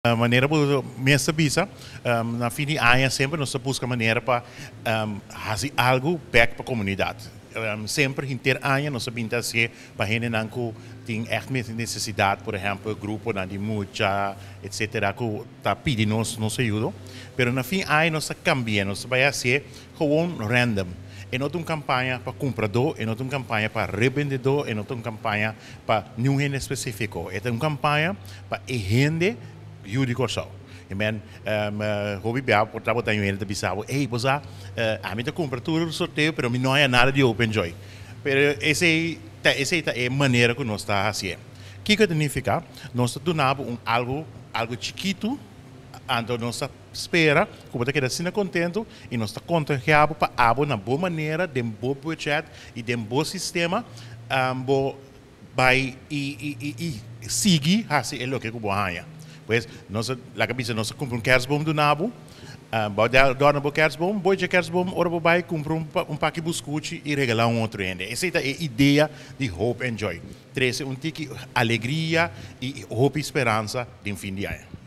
Manera bo mes ta bisa, na fin di aña semper nos ta buska manera pa hasi algu bèk pa komunidat. Semper henter aña nos ta binta hasié pa hendenan ku tin ègt nesesidat, por ehèmpel gruponan di mucha, etsetera, ku ta pidi nos nos ayudo. Pero na fin aña nos ta kambi'é, nos ta bai hasié gewoon random. E no ta un kampaña pa kumpradó, e no ta un kampaña pa rebendedó, e no ta un kampaña pa niun hende spesífiko. E ta un kampaña pa e hende yu di Kòrsou. I men, hopi bia por tabata un hende ta bisa bo, ey, bo sa, ami ta kumpra tur sorteo pero mi no haya nada di Hope and Joy. Pero esei ta esei ta e manera ku nos ta hasié. Kiko ta nifiká? Nos ta duna bo un algu, algu chikitu, anto nos ta spera ku bo ta keda asina kontentu i nos ta kontagiá bo pa abo na bo manera, den bo budget i den bo sistema, bo bai i i i sigui hasi e loke ku bo haña. Pues nos a laga bisa nos a kumpra un kerstboom duna bo, bo a dòrna bo kerstboom, bo echa kerstboom ora bo bai kumpra un un paki buskuchi i regalá un otro hende. Esei ta e idea di Hope and Joy, trese un tiki alegria i hopi speransa den fin di aña.